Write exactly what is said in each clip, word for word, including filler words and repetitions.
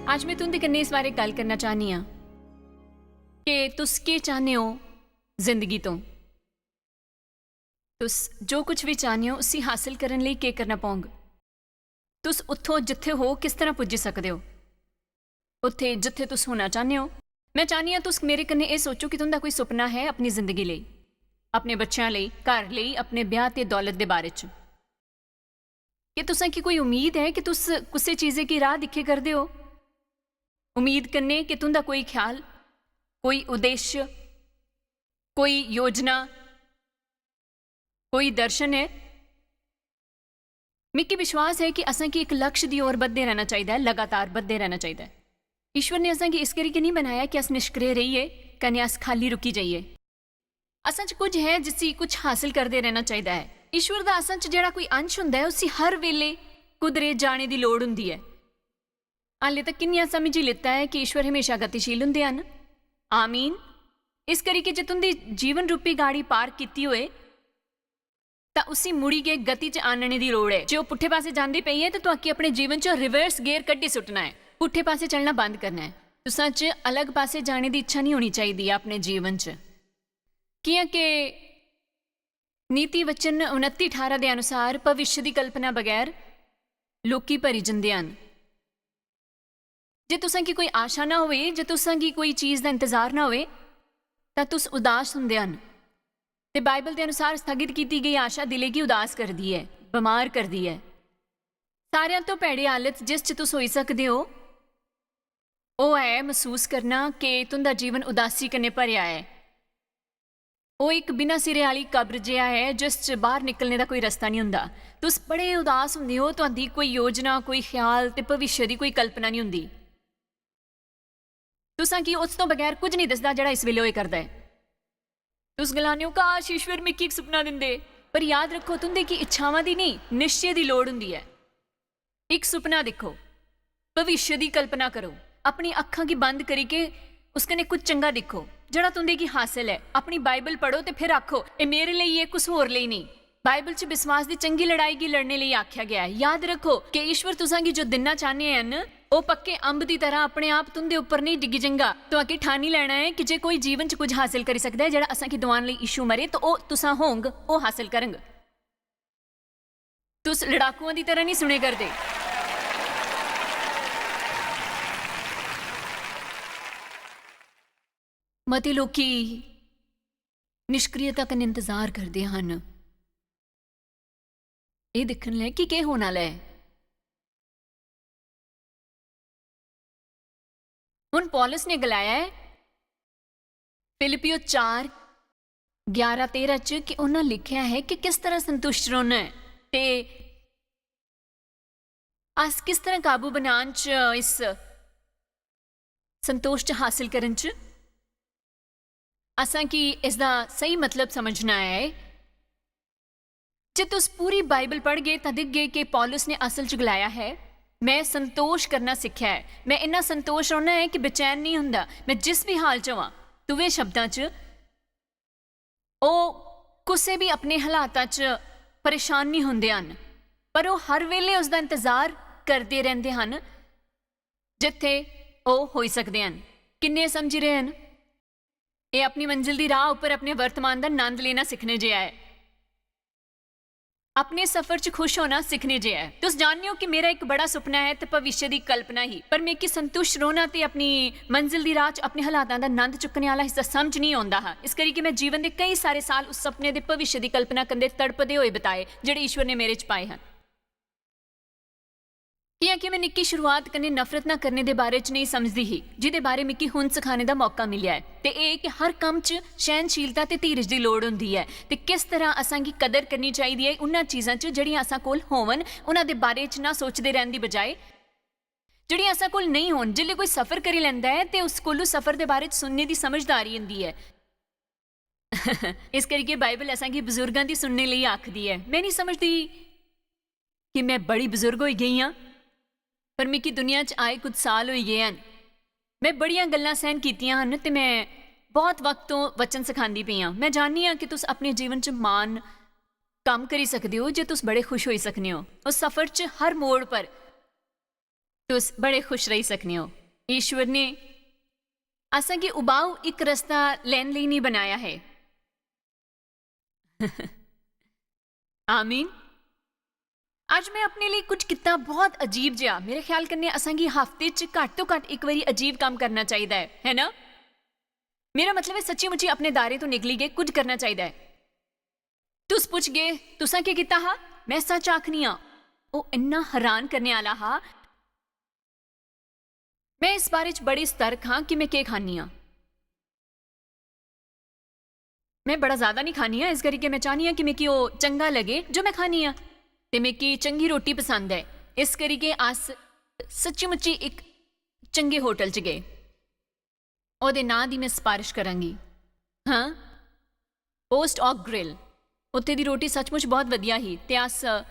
अज्ज में तुं'दे कन्नै इस बारे गल्ल करना चाह्न्नी आं कि तुस केह् चाह्न्ने ओ जिंदगी तो। तुस जो कुछ भी चाह्न्ने ओ, उसी हासल करन लेई केह् करना पौंग? तुस उत्थों जित्थे हो, किस तरह पुज्जी सकदे ओ उत्थे जित्थे तुस होना चाह्न्ने ओ? मैं चाह्न्नी आं तुस मेरे कन्नै एह् सोचो कि तुं'दा कोई सुपना है अपनी जिंदगी लेई, अपने बच्चें लेई, घर लेई, अपने ब्याह ते दौलत दे बारे च। क्या तुसें गी कोई उम्मीद ऐ कि तुस कुसै चीजै गी राह दिक्खे करदे ओ? उम्मीद कन्नै कि तुं'दा कोई ख्याल, कोई उद्देश्य, कोई योजना, कोई दर्शन ऐ? मिगी विश्वास ऐ कि असें गी इक लक्ष्य दी ओर बधदे रहना चाहिदा ऐ, लगातार बधदे रहना चाहिदा ऐ। ईश्वर ने असें गी इस करियै नहीं बनाया कि अस निष्क्रिय रहिए कन्नै अस खाली रुकी जाइए। असें च कुछ है जिसी कुछ हासल करदे रहना चाहिदा ऐ। ईश्वर दा असें च जेह्ड़ा कोई अंश हुंदा ऐ, उसी हर वेले कुदरे जाने दी लोड़ हुंदी ऐ। हाले तक किन्नियां समझी लित्ता ऐ कि ईश्वर हमेशा गतिशील हुंदे हन। आमीन। इस करी कि जे तुं'दी जीवन रूपी गाड़ी पार्क कीती होए, तां उसी मुड़ियै गति च आह्नने दी लोड़ ऐ। जे ओह् पुट्ठे पासै जांदी पेई ऐ, तां तुआकी अपने जीवन च reverse gear कड्ढी सुट्टना ऐ। पुट्ठे पासै चलना बंद करना ऐ। तुसां च अलग पासै जाने दी इच्छा निं होनी चाहिदी ऐ अपने जीवन च। कि'यां के नीति वचन उनत्ती ठारां दे अनुसार भविष्य दी कल्पना बगैर लोकी भरी जंदे हन। जे तुसें गी कोई आशा ना होए, जे तुसें गी कोई चीज दा इंतजार ना होए, तां तुस उदास हुंदे हन। ते बाइबल दे अनुसार स्थगित कीती गई आशा दिलै गी उदास करदी ऐ, बमार करदी ऐ। सारेआं तो भैड़ी हालत जिस च तुस होई सकदे ओ, ओह् ऐ मसूस करना कि तुं'दा जीवन उदासी कन्नै भरेआ ऐ। ओह् इक बिना सिरे आह्ली कब्र जेहा ऐ, जिस च बाह्र निकलने दा कोई रस्ता निं होंदा। तुस बड़े उदास हुंदे ओ, तुहांदी कोई योजना, कोई ख्याल ते भविष्य दी कोई कल्पना निं होंदी। तुसां गी उस तो बगैर कुछ निं दिसदा जेह्ड़ा इस बेल्लै होए करदा ऐ। तुस गलाने ओ, "काश, ईश्वर मिगी इक सुपना दिंदे।" पर याद रक्खो, तुं'दे गी इच्छावां दी निं, निश्चे दी लोड़ हुंदी ऐ। इक सुपना दिक्खो, भविष्य दी कल्पना करो, अपनी अक्खां गी बंद करियै उस कन्नै कुछ चंगा दिक्खो, जेह्ड़ा तुं'दे गी हासल ऐ। अपनी बाइबल पढ़ो ते फिर आखो, "एह् मेरे लेई ऐ, कुछ होर लेई नेईं।" बाइबल च विश्वास दी चंगी लड़ाई गी लड़ने लेई आखेआ गेआ ऐ। याद रक्खो कि ईश्वर तुसां गी जो दिन्ना चाह्ने हन, ओह् पक्के अंब दी तरह अपने आप तुं'दे उप्पर नेईं डिग्गी जंगा। तुआकी ठानी लैना ऐ कि जे कोई जीवन च कुछ हासल करी सकदा ऐ, जेह्ड़ा असां गी दुआन लेई यीशु मरे, तां ओह् तुसां होंग, ओह् हासल करंग। तुस लड़ाकुआं दी तरह नहीं सुने करदे। मते लोकी निष्क्रियता कन्नै इंतजार करदे हन, एह् दिक्खन लेई कि केह् होने आह्ला ऐ। हुन पौलुस ने गलाया ऐ, फिलिप्पियो चार, ग्यारह, तेरह च कि उन्हां लिखेआ ऐ कि किस तरह संतुष्ट रौह्ना ऐ ते अस किस तरह काबू बनान च इस संतोष च हासल करन च। असां गी इसदा स्हेई मतलब समझना ऐ। जे तुस पूरी बाइबल पढ़गे तां दिखगे कि पौलुस ने असल च गलाया ऐ, "मैं संतोष करना सिक्खेआ ऐ, मैं इन्ना संतोष रौह्ना ऐ कि बेचैन नहीं हुंदा, मैं जिस भी हाल च होआं।" दुए शब्दां च, ओह् कुसै बी अपने हालातां च परेशान नहीं हुंदे हन, पर ओह् हर वेले उसदा इंतजार करदे रैंह्दे हन, जित्थै ओह् होई सकदे हन। किन्ने समझी रहे हन? एह् अपनी मंजिल दी राह उप्पर अपने वर्तमान दा नंद लेना सिक्खने जेहा ऐ। अपने सफर च खुश होना सिक्खने जेहा ऐ। तुस जानने ओ कि मेरा इक बड़ा सुपना ऐ ते भविष्य दी कल्पना ही, पर मिगी संतुष्ट रौह्ना ते अपनी मंजिल दी राह च अपने हालातां दा नंद चुक्कने आह्ला हिस्सा समझ निं औंदा हा। इस करी कि मैं जीवन दे केई सारे साल उस सपने दे भविष्य दी कल्पना कन्नै तड़पदे होए बिताए, जेह्ड़े ईश्वर ने मेरे च पाए हन। कि'यां कि मैं निक्की शुरुआत कन्नै नफरत ना करने दे बारे च नेईं समझदी ही, जिदे बारे मिगी हुन सखाने दा मौका मिलेआ ऐ। ते एह् कि हर कम्म च सैह्नशीलता ते धीरज दी लोड़ होंदी ऐ, ते किस तरह असां गी कदर करनी चाहिदी ऐ उन्हां चीजां च जेह्ड़ियां असां कोल होवन, उन्हां दे बारे च ना सोचदे रैह्न दी बजाए, जेह्ड़ियां असां कोल नेईं होन। जिसलै कोई सफर करी लैंदा ऐ ते उस कोलू सफर दे बारे च सुनने दी समझदारी होंदी ऐ। इस करियै बाइबल असां गी बजुर्गां दी सुनने लेई आखदी ऐ। मैं निं समझदी कि मैं बड़ी बजुर्ग होई गेई आं, पर मिगी दुनिया च आए कुछ साल होई गे हन। मैं बड़ियां गल्लां सैह्न कीतियां हन ते मैं बहुत वक्त तो वचन सखांदी पई आं। मैं जाननी आं कि तुस अपने जीवन च मान कम्म करी सकदे ओ जे तुस बड़े खुश होई सकने ओ। उस सफर च हर मोड़ पर तुस बड़े खुश रेही सकने ओ। ईश्वर ने असेंगी उबाऊ इक रस्ता लैन लेई नेईं बनाया ऐ। आमीन। अज्ज में अपने लेई कुछ कीता बहुत अजीब जेहा। मेरे ख्याल कन्नै असेंगी हफ्ते च घट्ट तो घट्ट इक बारी अजीब कम्म करना चाहिदा ऐ, है ना? मेरा मतलब ऐ, सच्ची मुच्ची अपने दायरे तो निकली गै कुछ करना चाहिदा ऐ। तुस पुछगे, "तुसां केह् कीता हा?" में सच आखनी आं, ओह् इन्ना हैरान करने आह्ला हा। में इस बारे च बड़ी सतर्क हां कि में केह् खन्नी आं। में बड़ा ज्यादा निं खन्नी आं, इस करियै में चाह्न्नी आं कि मिगी ओह् चंगा लगे जो में खन्नी आं। ते मिगी चंगी रोटी पसंद ऐ, इस करियै अस सच्ची मुच्ची इक चंगे होटल च गे। ओह्दे नांऽ दी में सफारश करांगी। हां, पोस्ट ऑक ग्रिल। उत्थे दी रोटी सचमुच बहुत वधिया ही। ते अस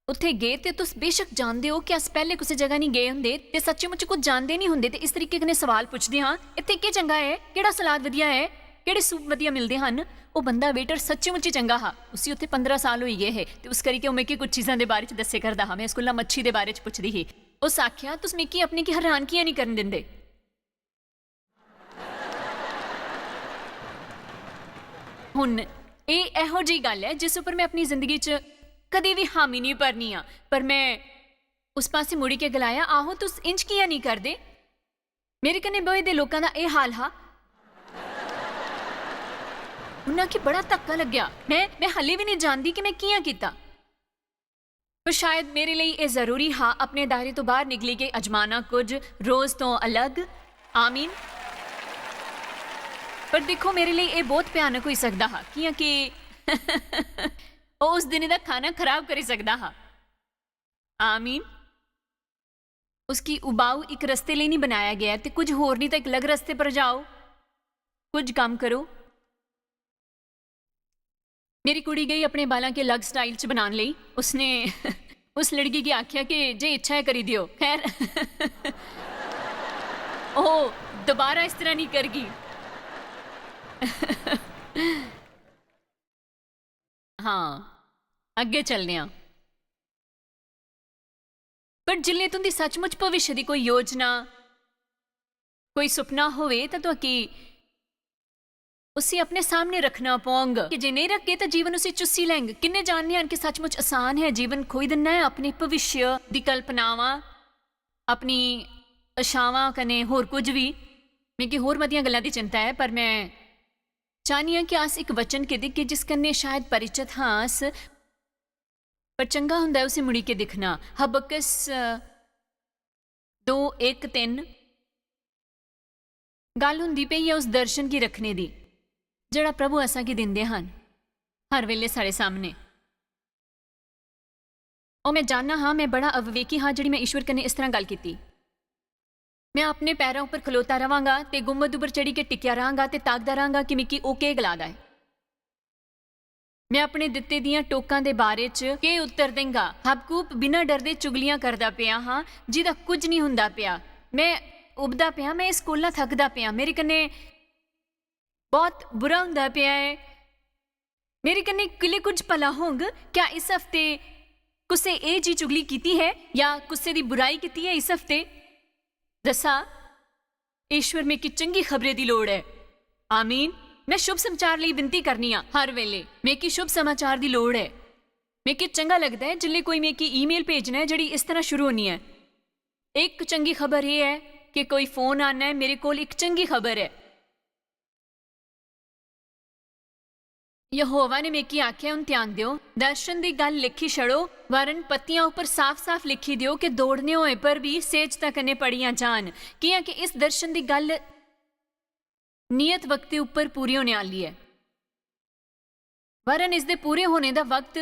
उत्थे गे, ते तुस बेशक जानदे ओ कि अस पैह्ले कुसै जगह निं गे होंदे ते सच्ची मुच्ची कुछ जानदे निं होंदे, ते इस तरीके कन्नै सवाल पुछदे हां, "इत्थे केह् चंगा ऐ? केह्ड़ा सलाद वधिया ऐ? केह्ड़े सूप वधिया मिलदे हन?" ओह् बंदा, वेटर, सच्ची मुच्ची चंगा हा। उसी उत्थे पंदरां साल होई गे हे, ते उस करियै ओह् मिगी कुछ चीजां दे बारे च दस्से करदा हा। में उस कोला मच्छी दे बारे च पुछदी ही। उस आखेआ, "तुस मिगी अपने गी हैरान कि'यां निं करन दिंदे?" हुन, एह् एहो जेही गल्ल ऐ जिस उप्पर में अपनी जिंदगी च कदें बी हामी निं भरनी आं, पर में उस पासै मुड़ियै गलाया, "आहो, तुस इंज कि'यां निं करदे?" मेरे कन्नै ब्होए दे लोकां दा एह् हाल हा। उन्ना कि बड़ा धक्का लग्गेआ। में, में हल्ली बी निं जानदी कि में कि'यां कीता। पर शायद मेरे लेई एह् जरूरी हा, अपने दायरे तो बाह्र निकली के अजमाना कुछ, रोज तो अलग। आमीन। पर दिक्खो, मेरे लेई एह् बहुत भयानक होई सकदा हा, कि'यां कि ओह् उस दिनै दा खाना खराब करी सकदा हा। आमीन। उसगी उबाऊ इक रस्ते लेई निं बनाया गेआ ऐ, ते कुछ होर निं तां इक अलग रस्ते पर जाओ, कुछ कम्म करो। मेरी कुड़ी गई अपने बालां के अलग स्टाइल च बनान लेई। उसने उस लड़की गी आखेआ कि जे इच्छा ऐ करी देओ। खैर, ओह् दोबारा इस तरह निं करगी। हां, अग्गें चलने आं। पर जिसलै तुं'दी सचमुच भविष्य दी कोई योजना, कोई सुपना होवे, तां तुआकी उसी अपने सामने रखना पौंग। कि जे नेईं रखगे, तां जीवन उसी चुस्सी लैंग। किन्ने जानने हन कि सचमुच आसान ऐ जीवन खोई दिन्ना ऐ अपने भविष्य दी कल्पनावां, अपनी आशावां कन्नै होर कुछ बी। मिगी होर मतियां गल्लां दी चिंता ऐ, पर में चाह्न्नी आं कि अस इक वचन के दिखगे जिस कन्नै शायद परिचत हां अस, पर चंगा होंदा ऐ उसी मुड़ी के दिक्खना। हबक्कस, अ, दो इक तिन्न। गल्ल होंदी पेई ऐ उस दर्शन गी रक्खने दी, जेह्ड़ा प्रभु असां गी दिंदे हन, हर बेल्लै साढ़े सामने। ओ, में जानना हा, में बड़ा अविवेकी हा, जेह्ड़ी में ईश्वर कन्नै इस तरह गल्ल कीती। में अपने पैरां उप्पर खलोता रवांगा ते गुम्मद उप्पर चढ़ी के टिकेआ रहांगा ते ताकदा रहांगा कि मिगी ओह् केह् गला दा ऐ। में अपने दित्ते दियां टोकां दे बारे च केह् उत्तर देंगा? हबकूप बिना डरदे चुगलियां करदा पेआ हा, जिदा कुछ निं हुंदा पेआ। में उबदा पेआ, में इस कोला थकदा पेआ, मेरे कन्नै बहुत बुरा हुंदा पेआ ऐ। मेरे कन्नै किले कुछ भला होंग? क्या इस हफ्ते कुसै एह् जी चुगली कीती है या कुसै दी बुराई कीती है इस हफ्ते? दस्सा, ईश्वर, मिगी चंगी खबरै दी लोड़ ऐ। आमीन। में शुभ समाचार लेई विनती करनी आं हर वेले। मिगी शुभ समाचार दी लोड़ ऐ। मिगी चंगा लगदा ऐ जिसलै कोई मिगी ईमेल भेजना ऐ जेह्ड़ी इस तरह शुरू होनी ऐ, "इक चंगी खबर एह् ऐ कि कोई फोन आना ऐ, मेरे कोल इक चंगी खबर ऐ।" यहोवा ने मिगी आखेआ, "हुन ध्यान देओ, दर्शन दी गल्ल लिखी छड़ो, वरन पत्तियां उप्पर साफ-साफ लिखी देओ कि दौड़ने होए पर बी सेजता कन्नै पढ़ियां जान, कि'यां कि इस दर्शन दी गल्ल नियत वक्ते उप्पर पूरी होने आह्ली ऐ। वरन इसदे पूरे होने दा वक्त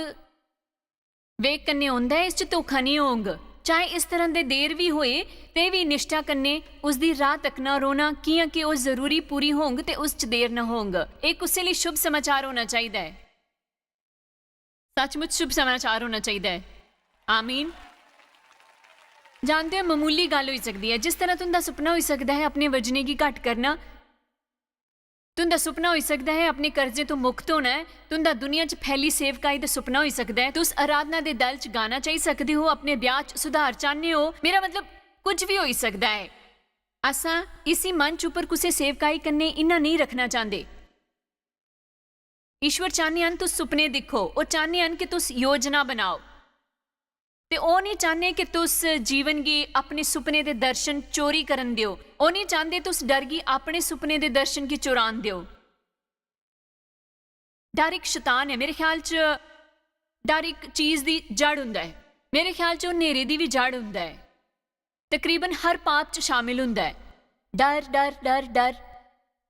वेग कन्नै औंदा ऐ, इस च धोखा निं होंग। चाहे इस तरह दे देर बी होए, ते बी निश्ठा कन्नै उसदी राह तकना रौह्ना, कि'यां कि ओह् जरूरी पूरी होंग ते उस च देर न होंग।" एह् कुसै लेई शुभ समाचार होना चाहिदा ऐ। सचमुच शुभ समाचार होना चाहिदा ऐ। आमीन। जानदे ओ, ममूली गल्ल होई सकदी ऐ, जिस तरह तुं'दा सुपना होई सकदा ऐ अपने वजनै गी घट्ट करना, तुं'दा सुपना होई सकदा ऐ अपने कर्जें तो मुक्त होना ऐ, तुं'दा दुनिया च फैली सेवकाई दा सुपना होई सकदा ऐ, तुस आराधना दे दल च गाना चाही सकदे ओ, अपने ब्याह च सुधार चाह्न्ने ओ, मेरा मतलब, कुछ भी होई सकदा ऐ। असां इसी मंच उप्पर कुसै सेवकाई कन्नै इन्ना नेईं रक्खना चांह्दे। ईश्वर चाह्ने हन तुस सुपने दिक्खो, ओह् चाह्ने हन कि तुस योजना बनाओ। ते ओह् निं चाह्ने कि तुस जीवन गी अपने सुपने दे दर्शन चोरी करन देओ। ओह् निं चांह्दे तुस डर गी अपने सुपने दे दर्शन गी चुरान देओ। डर इक शतान ऐ। मेरे ख्याल च डर इक चीज दी जड़ हुंदा ऐ। मेरे ख्याल च ओह् न्हेरे दी बी जड़ हुंदा ऐ। तकरीबन हर पाप च शामिल हुंदा ऐ। डर, डर, डर, डर।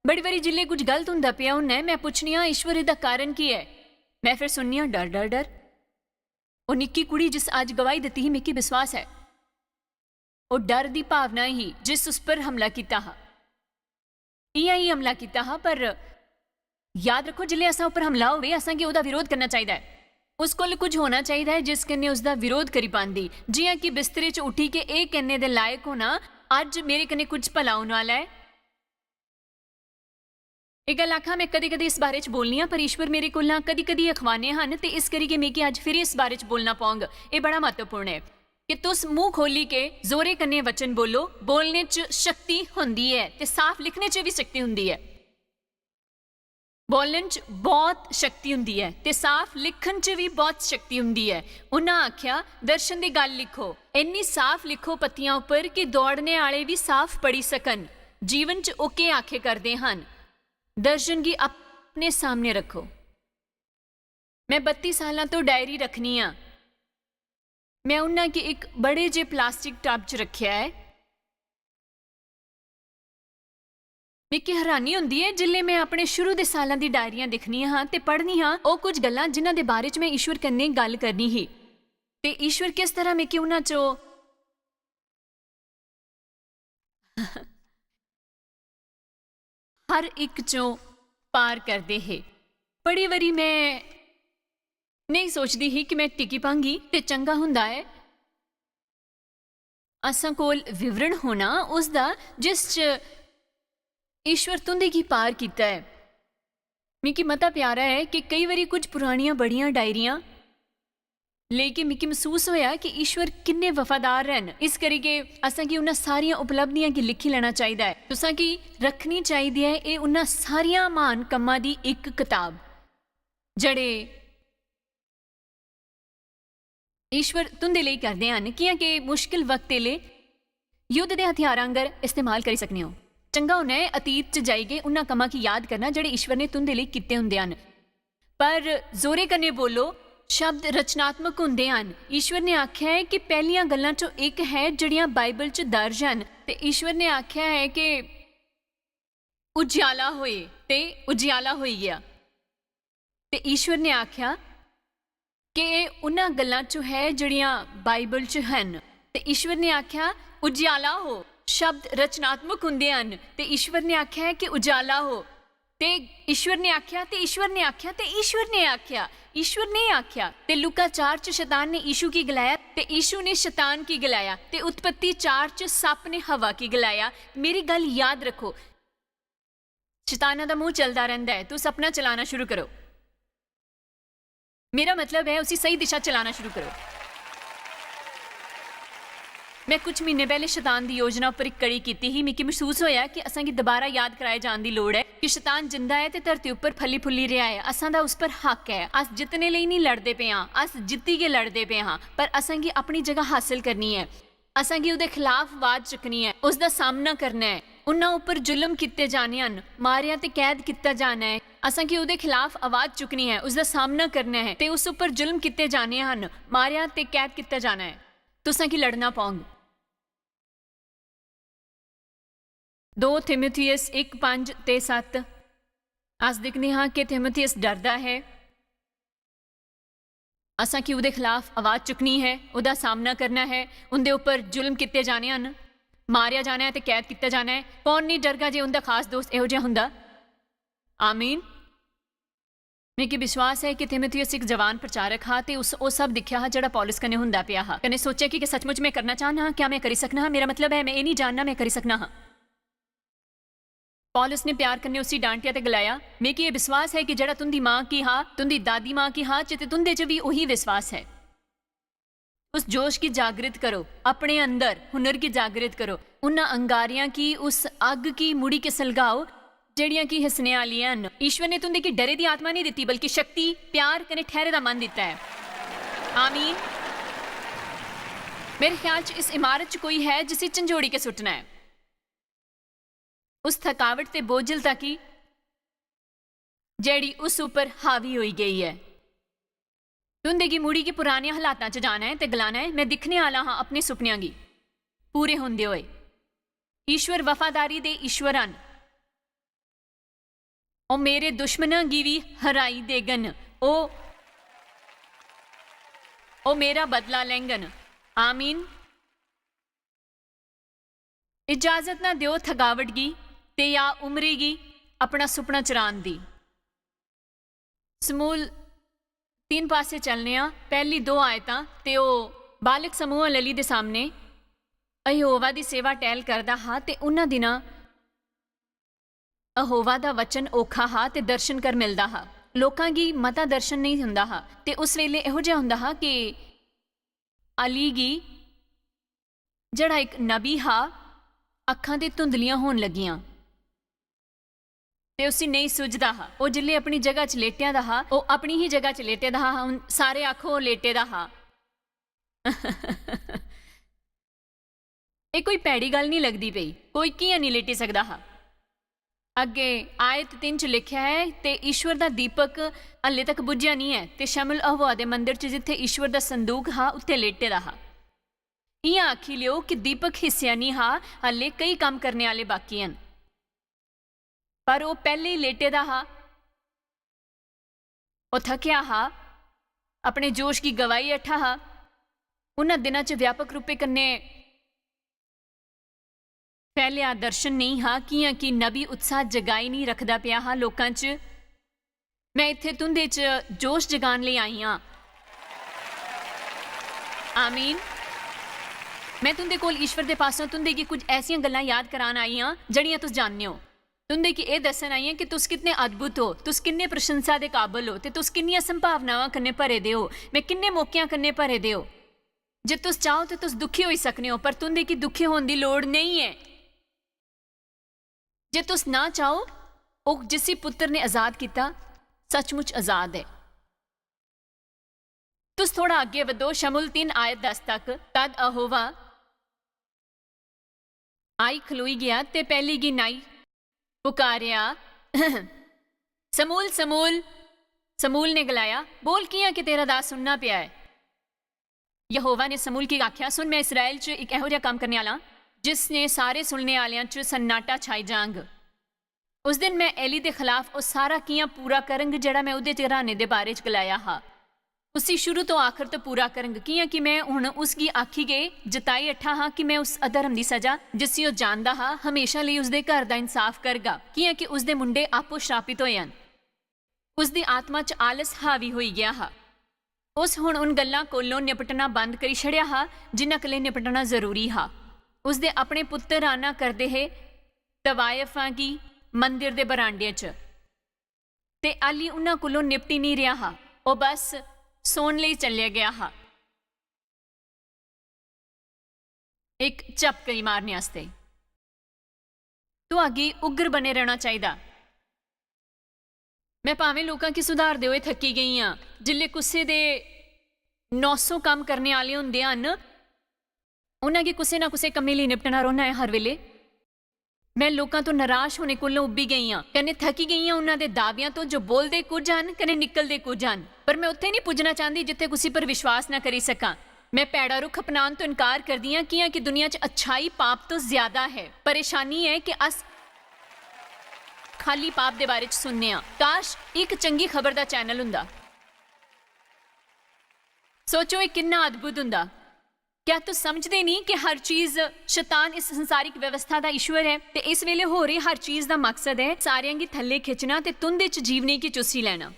बड़ी बारी जिसलै कुछ गलत हुंदा पेआ होंदा ऐ, में पुच्छनी आं, "ईश्वर, एह्दा कारण केह् ऐ?" में फिर सुननी आं, "डर, डर, डर।" ओह् निक्की कुड़ी जिस अज्ज गवाही दित्ती ही, मिगी विश्वास ऐ, ओह् डर दी भावना ही जिस उस पर हमला कीता हा। इ'यां ही हमला कीता हा, पर याद रक्खो, जिसलै असां उप्पर हमला होवे, असां गी ओह्दा विरोध करना चाहिदा ऐ। उस कोल कुछ होना चाहिदा ऐ जिस कन्नै उसदा विरोध करी पांदी, जि'यां कि बिस्तरे च उठी के एह् कहने दे लायक होना, "अज्ज मेरे कन्नै कुछ भला होने आह्ला ऐ।" एह् गल्ल आखां, में कदें-कदें इस बारे च बोलनी आं, पर ईश्वर मेरे कोला कदी-कदी अखवाने हन, ते इस करियै मिगी अज्ज फिर इस बारे च बोलना पौंग। एह् बड़ा म्हत्तवपूर्ण ऐ कि तुस मूंह खोली के जोरे कन्नै वचन बोलो। बोलने च शक्ति होंदी ऐ ते साफ लिखने च बी शक्ति होंदी ऐ। बोलन च बहुत शक्ति हुंदी ऐ ते साफ लिखन च बी बहुत शक्ति हुंदी ऐ। उन्हां आख्या, "दर्शन दी गल्ल लिखो, इन्नी साफ लिखो पत्तियां उप्पर कि दौड़ने आह्ले बी साफ पढ़ी सकन। जीवन च ओह् केह् आखे करदे हन, दर्शन गी अपने सामने रक्खो।" में बत्ती सालां तो डायरी रखनी आं। में उन्हां गी इक बड़े जे प्लास्टिक टब च रखेआ ऐ। मिगी हैरानी होंदी ऐ जिसलै में अपने शुरू दे सालां दी डायरियां दिक्खनी आं ते पढ़नी आं ओह् कुछ गल्लां जिन्हां दे बारे च में ईश्वर कन्नै गल्ल करनी ही ते ईश्वर किस तरह मिगी उन्हां चों हर इक चों पार करदे हे। बड़ी बारी में नेईं सोचदी ही कि में टिकी पांगी ते चंगा हुंदा ऐ। असां कोल विवरण होना उसदा जिस च ईश्वर तुं'दे गी पार कीता ऐ। मिगी मता प्यारा ऐ कि केई बारी कुछ पुरानियां बड़ियां डायरियां लेइयै मिगी मसूस होया कि ईश्वर किन्ने वफादार हैन। इस करियै असां गी उन्हां सारियां उपलब्धियां गी लिखी लैना चाहिदा ऐ। तुसां गी रक्खनी चाहिदी ऐ एह् उन्हां सारियां म्हान कम्मां दी इक कताब जेह्ड़े ईश्वर तुं'दे लेई करदे हन, कि'यां के मुश्किल वक्त दे लेई युद्ध दे हथियार आंगर इस्तेमाल करी सकने ओ। चंगा होना ऐ अतीत च जाइयै उन्हां कम्मां गी याद करना जेह्ड़े ईश्वर ने तुं'दे लेई कीते होंदे हन। पर जोरे कन्नै बोलो, शब्द रचनात्मक होंदे हन। ईश्वर ने आखेआ ऐ कि पैह्लियां गल्लां चों इक है जेह्ड़ियां बाइबल च दर्ज हन, ते ईश्वर ने आखेआ ऐ कि उजियाला होए, ते उजियाला होई गेआ। ते ईश्वर ने आखेआ कि एह् उन्हां गल्लां चों है जेह्ड़ियां बाइबल च हन। ते ईश्वर ने आखेआ, "उजियाला हो।" शब्द रचनात्मक हुंदे हन। ते ईश्वर ने आखेआ ऐ कि उजाला हो। ते ईश्वर ने आखेआ, ते ईश्वर ने आखेआ, ते ईश्वर ने आखेआ, ईश्वर ने आखेआ। ते लूका चार च शैतान ने यीशु गी गलाया, ते यीशु ने शैतान गी गलाया। ते उत्पत्ति चार च सप्प ने हव्वा गी गलाया। मेरी गल्ल याद रक्खो, शैताना दा मूंह चलदा रैंह्दा ऐ, तुस अपना चलाना शुरू करो। मेरा मतलब ऐ, उसी स्हेई दिशा चलाना शुरू करो। में कुछ म्हीने पैह्ले शैतान दी योजना उप्पर इक कड़ी कीती ही। मिगी मसूस होया कि असां गी दोबारा याद कराए जान दी लोड़ ऐ कि शैतान जिंदा ऐ ते धरती उप्पर फली फुल्ली रेहा ऐ। असां दा उस पर हक ऐ। अस जित्तने लेई निं लड़दे पे आं, अस जित्ती गै लड़दे पे आं, पर असां गी अपनी जगह हासल करनी ऐ। असां गी ओह्दे खलाफ आवाज चुक्कनी ऐ, उसदा सामना करना ऐ। उन्हां उप्पर जुल्म कीते जाने हन, मारेआ ते कैद कीता जाना ऐ। असां गी ओह्दे खलाफ आवाज चुक्कनी ऐ, उसदा सामना करना ऐ ते उस उप्पर जुल्म कीते जाने हन, मारेआ ते कैद कीता जाना ऐ। तुसां गी लड़ना पौंग। दो थिमुथियुस इक पंज ते सत्त। अस दिक्खने हां कि थिमुथियुस डरदा ऐ। असां गी ओह्दे खलाफ आवाज चुक्कनी ऐ, ओह्दा सामना करना ऐ, उं'दे उप्पर जुल्म कीते जाने हन, मारेआ जाना ऐ ते कैद कीता जाना ऐ। कौन नेईं डरगा जे उं'दा खास दोस्त एहो जेहा हुंदा? आमीन। मिगी विश्वास ऐ कि थिमुथियुस इक जवान प्रचारक हा ते उस ओह् सब दिक्खेआ हा जेह्ड़ा पौलुस कन्नै हुंदा पेआ हा, कन्नै सोचेआ कि क्या सचमुच में करना चाह्न्ना आं? क्या में करी सकना आं? मेरा मतलब ऐ, में एह् निं जानना, में करी सकना आं। पौलुस ने प्यार कन्नै उसी डांटेआ ते गलाया, "मिगी एह् विश्वास ऐ कि जेह्ड़ा तुं'दी मां गी हा, तुं'दी दादी मां गी हा, ते तुं'दे च बी उही विश्वास ऐ।" उस जोश गी जागृत करो, अपने अंदर हुनर गी जागृत करो। उन्हां अंगारियां की, उस अग्ग की मुड़ी के सलगाओ, जेड़ियां की हिसने आलियां न। ईश्वर ने तुंदे की डरे दी आत्मा नहीं दित्ती, बल्कि शक्ति, प्यार कने ठहरे दा मन दित्ता ऐ। आमीन। मेरे ख्याल च इस इमारत च कोई है जिसी झंझोड़ी के सुट्टना ऐ। उस थकावट ते बोझलता की जेड़ी उस उप्पर हावी होई गई ऐ। तुंदे गी मुड़ी गी पुराने हालातां च जाना ऐ ते गलाना ऐ, "मैं दिक्खने आह्ला हां अपने सुपनेआं गी पूरे होंदे होए।" ईश्वर वफादारी दे ईश्वर हन। ओह् मेरे दुश्मनां गी बी हराई देगन। ओह्, ओह् मेरा बदला लैंगन। आमीन। इजाजत ना देओ थकावट गी ते या उमरी गी अपना सुपना चरान दी। समूल तीन पासे चलने आं। पैह्ली दो आयतां ते ओह् बालक समूह लली दे सामने यहोवा दी सेवा टैल करदा हा ते उन्हां दिनां यहोवा दा वचन औखा हा ते दर्शन कर मिलदा हा। लोकां गी मता दर्शन नेईं हुंदा हा ते उस वेले एहो जिहा हुंदा हा कि अली गी, जेह्ड़ा इक नबी हा, अक्खां ते धुंधलियां होन लगियां ते उसी नेईं सुझदा हा। ओह् जिल्लै अपनी जगह च लेटेआ दा हा, ओह् अपनी ही जगह च लेटे दा हा। हुन सारे आखो, "ओह् लेटे दा हा।" एह् कोई भैड़ी गल्ल निं लगदी पेई। कोई कि'यां निं लेटी सकदा हा? अग्गें आयत तिन्न च लिखेआ ऐ, "ते ईश्वर दा दीपक हल्ले तक बुझेआ निं ऐ, ते शमल हवा दे मंदर च जित्थै ईश्वर दा संदूक हा, उत्थै लेटे दा हा।" इ'यां आखी लैओ कि दीपक हिस्सेआ निं हा, हल्ले केई कम्म करने आह्ले बाकी हन। पर ओह् पैह्लें ई लेटे दा हा। ओह् थकेआ हा, अपने जोश गी गवाई बैठा हा। उन्हां दिनां च व्यापक रूपे कन्नै फैलेआ दर्शन नेईं हा, कि'यां कि नबी उत्साह जगाई नेईं रखदा पेआ हा लोकां च। मैं इत्थै तुं'दे च जोश जगान लेई आई आं। आमीन। मैं तुं'दे कोल ईश्वर दे पासों तुं'दे गी कुछ ऐसियां गल्लां याद करान आई आं, जेह्ड़ियां तुस जानने ओ। तुं'दे गी एह् दस्सन आई आं कि तुस कितने अद्भुत ओ, तुस किन्ने प्रशंसा दे काबल ओ ते तुस किन्नियां संभावनावां कन्नै भरे दे ओ, मैं किन्ने मौकेआं कन्नै भरे दे ओ। जे तुस चाहो ते तुस दुखी होई सकने ओ, पर तुं'दे गी दुखी होने दी लोड़ नेईं ऐ। जे तुस ना चाहो, ओह् जिसी पुत्तर ने आजाद कीता, सचमुच आजाद ऐ। तुस थोड़ा अग्गें बधो, शमूल तिन्न आयत दस तक। तद यहोवा आई खलोई गेआ ते पैह्ली गी नाई पुकारेआ, "समूल, समूल।" समूल ने गलाया, "बोल, कि'यां कि तेरा दास सुन्ना पेआ ऐ।" यहोवा ने समूल गी आख्या, "सुन, मैं इस्राएल च इक एहो जेहा कम्म करने आह्ला आं, जिस ने सारे सुनने आह्लेआं च सन्नाटा छाई जांग। उस दिन मैं एली दे खलाफ ओह् सारा कि'यां पूरा करंग, जेह्ड़ा मैं ओह्दे घराने दे बारे च गलाया हा। उसी शुरू तो आखर तो पूरा करंग, कि'यां कि मैं हुन उसगी आखी गै जताई अट्ठा हा कि मैं उस अधर्म दी सजा, जिसी ओह् जानदा हा, हमेशा लेई उसदे घर दा इंसाफ करगा, कि'यां कि उसदे मुंडे आपूं श्रापित होए हन।" उसदी आत्मा च आलस हावी होई गेआ हा। उस हुन उन गल्लां कोलों निपटना बंद करी छड़ेआ हा, जिन्ना कले निपटना जरूरी हा। उसदे अपने पुत्तर आना करदे हे तवायफां गी मंदिर दे बरांडे च, ते अली उन्हां कोलों निपटी निं रेहा हा। ओह् बस सौन लेई चलेआ गेआ हा। इक झपकरी मारने आस्तै। तुहागी उग्र बने रहना चाहिदा। मैं भावें लोकां गी सुधारदे होए थक्की गेई आं। जिल्लै कुसै दे नौ सौ कम्म करने आह्ले होंदे हन, उन्हां गी कुसै ना कुसै कम्मै लेई निपटना रौह्ना ऐ हर वेले। मैं लोकां तो नराश होने कोलों उब्बी गेई आं, कन्नै थकी गेई आं उन्हां दे दावियां तो, जो बोलदे कुछ हन, कन्नै निकलदे कुछ हन। पर मैं उत्थै निं पुज्जना चांह्दी, जित्थै कुसै पर विश्वास ना करी सकां। मैं भैड़ा रुख अपनान तो इनकार करदी आं, कि'यां कि दुनिया च अच्छाई पाप तो ज्यादा है। परेशानी ऐ कि अस खाली पाप दे बारे च सुनने आं। काश, इक चंगी खबर दा चैनल हुंदा। सोचो, एह् किन्ना अद्भुत हुंदा। क्या तुस समझदे नहीं कि हर चीज, शैतान इस संसारिक व्यवस्था दा ईश्वर ऐ, ते इस वेले होर एह् हर चीज दा मकसद ऐ सारेआं गी थल्ले खिच्चना ते तुं'दे च जीवने गी चुस्सी लैना?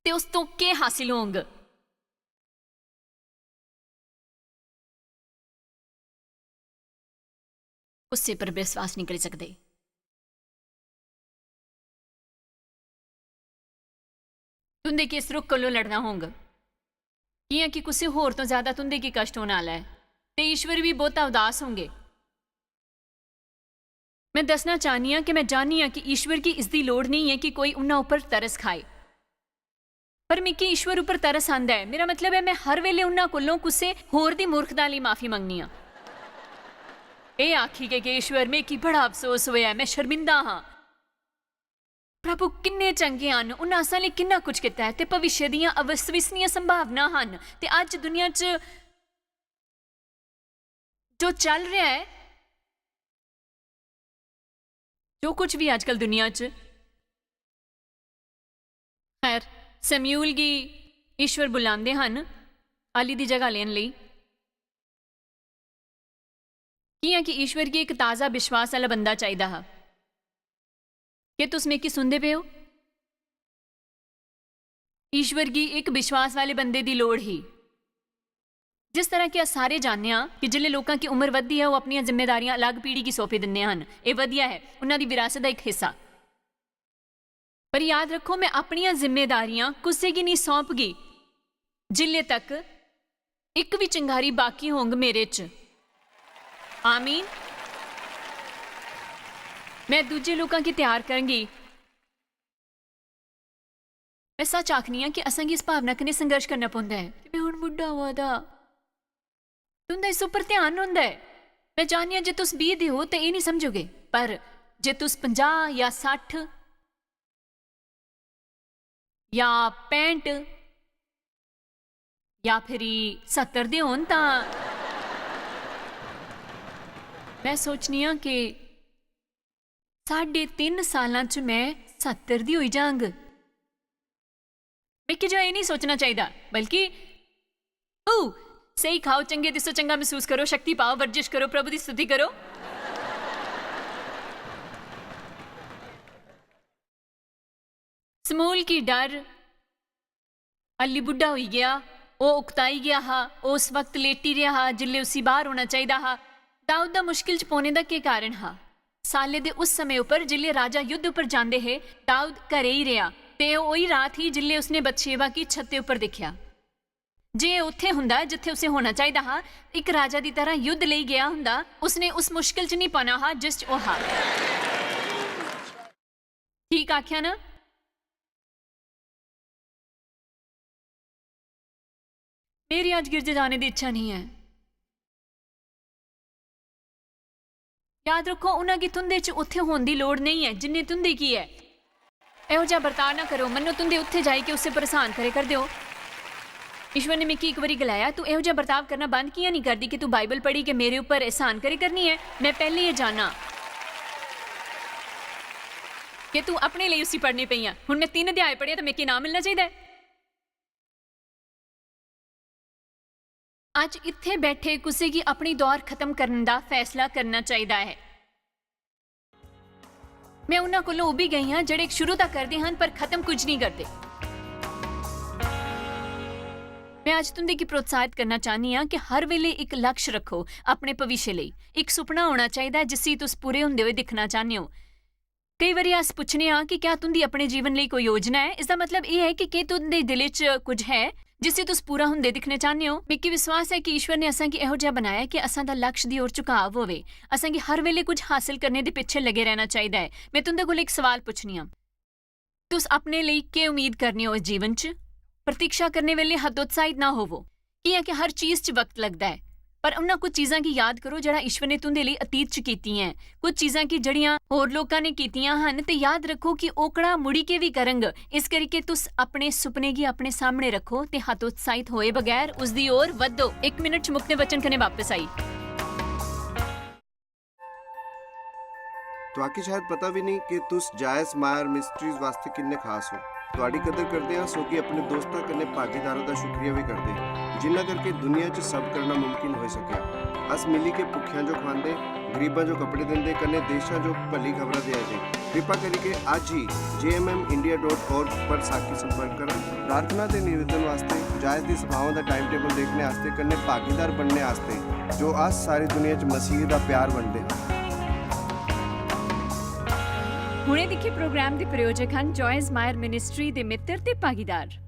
ते उस तो केह् हासिल होंग? कुसै पर विश्वास नहीं करी सकदे। तुं'दे किस रुख कोलों लड़ना होंग? कि'यां कि कुसै होर तो ज्यादा तुं'दे गी कश्ट होने आह्ला ऐ, ते ईश्वर बी बहुता उदास होंगे। मैं दस्सना चाह्न्नी आं कि मैं जाननी आं कि ईश्वर गी इसदी लोड़ नेईं ऐ कि कोई उन्हां उप्पर तरस खाए। पर मिगी ईश्वर उप्पर तरस आंदा ऐ। मेरा मतलब ऐ, मैं हर वेले उन्हां कोलों कुसै होर दी मूर्खता लेई माफी मंगनी आं। एह् आखी के, "ईश्वर, मिगी बड़ा अफसोस होआ ऐ, मैं शर्मिंदा हां।" प्रभु किन्ने चंगे हन, उन्हां असां लेई किन्ना कुछ कीता ऐ, ते भविष्य दियां अविश्वसनीय संभावना हन। ते अज्ज दुनिया च जो चल रहा ऐ, जो कुछ भी आजकल दुनिया च, खैर, शमूएल गी ईश्वर बुलांदे हन आली दी जगह लेन लेई। कि'यां कि ईश्वर गी इक ताजा विश्वास आह्ला बंदा चाहिदा हा। क्या तुस मिगी सुनदे पे ओ? ईश्वर गी इक विश्वास वाले बंदे दी लोड़ ही। जिस तरह कि अस सारे जानने आं कि जिसले लोकां की उम्र वधदी ऐ, ओह् अपनियां जिम्मेदारियां अलग पीढ़ी गी सौंपी दिंदे हन। एह् वधिया ऐ, उन्हां दी विरासत दा इक हिस्सा। पर याद रखो, मैं अपनियां जिम्मेदारियां कुसै गी नेईं सौंपगी जिल्ले तक इक बी चिंगारी बाकी होंग मेरे च। आमीन। मैं दूजे लोकां गी त्यार करंगी। मैं सच आखनी आं कि असेंगी इस भावना कन्नै संघर्ष करना पौंदा ऐ कि मैं हुन बुड्ढा होआ दा। तुं'दा इस उप्पर ध्यान रौंह्दा ऐ। मैं जाननी आं जे तुस बीह् दे ओ ते एह् निं समझोगे, पर जे तुस पंजाह् जां सट्ठ जां पैंह्ट जां फिरी सत्तर दे होन तां मैं सोचनी आं कि साढ़े तिन्न सालां च मैं सत्तर दी होई जांग। मिगी जो एह् निं सोचना चाहिदा, बल्कि, "ऊ, स्हेई खाओ, चंगे दिसो, चंगा मसूस करो, शक्ति पाओ, वर्जिश करो, प्रभु दी स्तुति करो।" शमूएल गी डर, अल्ली बुड्ढा होई गेआ, ओह् उकताई गेआ हा, ओह् उस वक्त लेटी रेहा हा जिल्ले उसी बाहर होना चाहिदा हा। दाऊद दा मुश्किल च पौने दा केह् कारण हा? साले दे उस समें उप्पर जिल्ले राजा युद्ध उप्पर जांदे हे, दाऊद घरे ही रेहा, ते ओह् ओही रात ही जिल्ले उसने बतशेबा गी छत्ते उप्पर दिक्खेआ। जे ओह् उत्थे हुंदा जित्थे उसे होना चाहिदा हा, इक राजा दी तरह युद्ध लेई गेआ हुंदा, उसने उस मुश्किल च निं पौना हा जिस च ओह् हा। ठीक आखेआ ना? मेरी अज्ज गिरजे जाने दी इच्छा नेईं ऐ। याद रक्खो, उन्हां गी तुंदे च उत्थे होन दी लोड़ नेईं ऐ, जिन्ने तुंदे गी ऐ। एहो जेहा बर्ताव ना करो, मन्नो तुंदे उत्थे जाई के उसे पर एहसान करे करदे ओ। ईश्वर ने मिगी इक बारी गलाया, "तू एहो जेहा बर्ताव करना बंद कि'यां नेईं करदी कि तू बाइबल पढ़ी के मेरे उप्पर एहसान करे करनी ऐ? मैं पैहले एह जानना के तू अपने लेई उसी पढ़ने पेई आं। हुन मैं तिन्न अध्याय पढ़े ते मिगी इनाम मिलना चाहिदा ऐ।" अज्ज इत्थे बैठे कुसै गी अपनी दौड़ खत्म करने दा फैसला करना चाहिदा ऐ। मैं उन्हां कोलों उब्भी गई हां जेह्ड़े शुरू तां करदे हन पर खत्म कुछ नहीं करदे। मैं अज्ज तुंदे गी प्रोत्साहित करना चाहनी आं कि हर वेले इक लक्ष्य रखो अपने भविष्य लेई। इक सुपना होना चाहिदा ऐ जिसी तुस पूरे होंदे होए दिक्खना चाहने हो। केई बारी अस पुच्छने आं कि क्या तुंदी अपने जीवन लेई कोई योजना ऐ? इसदा मतलब एह् ऐ कि केह् तुंदे दिलै च कुछ ऐ जिसी तुस पूरा होंदे दिक्खना चाहने हो? मिगी विश्वास ऐ कि ईश्वर ने असां गी एहो जेहा बनाया ऐ कि असां दा लक्ष्य दी ओर झुकाव होवे। असां गी हर वेले कुछ हासल करने दे पिच्छे लगे रहना चाहिदा ऐ। मैं तुंदे कोल इक सवाल पुच्छनी आं। तुस अपने लेई केह् उम्मीद करने ओ इस जीवन च? प्रतीक्षा करने वेले हतोत्साहित ना होवो, कि'यां कि हर चीज च वक्त लगदा ऐ। पर उन्हां कुछ चीजां गी याद करो जेह्ड़ा ईश्वर ने तुंदे लेई अतीत च कीतियां ऐ, कुछ चीजां कि जेह्ड़ियां होर लोकां ने कीतियां हन, ते याद रक्खो कि ओकड़ा मुड़ी के बी करंग। इस करिके तुस अपने सुपने गी अपने सामने रक्खो ते हतोत्साहित होए बगैर उसदी ओर बधो। इक मिनट च मुकते वचन कन्नै बापस आई। तुआकी शायद पता भी नहीं कि तुस जायस मायर मिस्ट्रीज वास्ते किन्ने खास हो। तुआडी कदर करदे हां, सो कि अपने दोस्तां कन्नै भागीदारां दा शुक्रिया भी करदे हां, जिन्ना करके दुनिया च सब करना मुमकिन होई सकेआ। अस मिली के भुक्खेआं जो खवांदे, गरीबां जो कपड़े दिंदे, कन्नै देशां जो भली खबरां देआ दे। कृपा करिके अज्ज ही J M M India dot com पर साकी संपर्क करो। प्रार्थना ते निवेदन वास्ते, जायस दी सभावां दा टाइम टेबल देखने आस्ते, कन्नै भागीदार बनने आस्ते, जो अस सारी दुनिया च मसीह दा प्यार बंडदे हां। हुणे दिक्खे प्रोग्राम दे प्रायोजक हन जॉयस मायर मिनिस्ट्री दे मित्र ते भागीदार।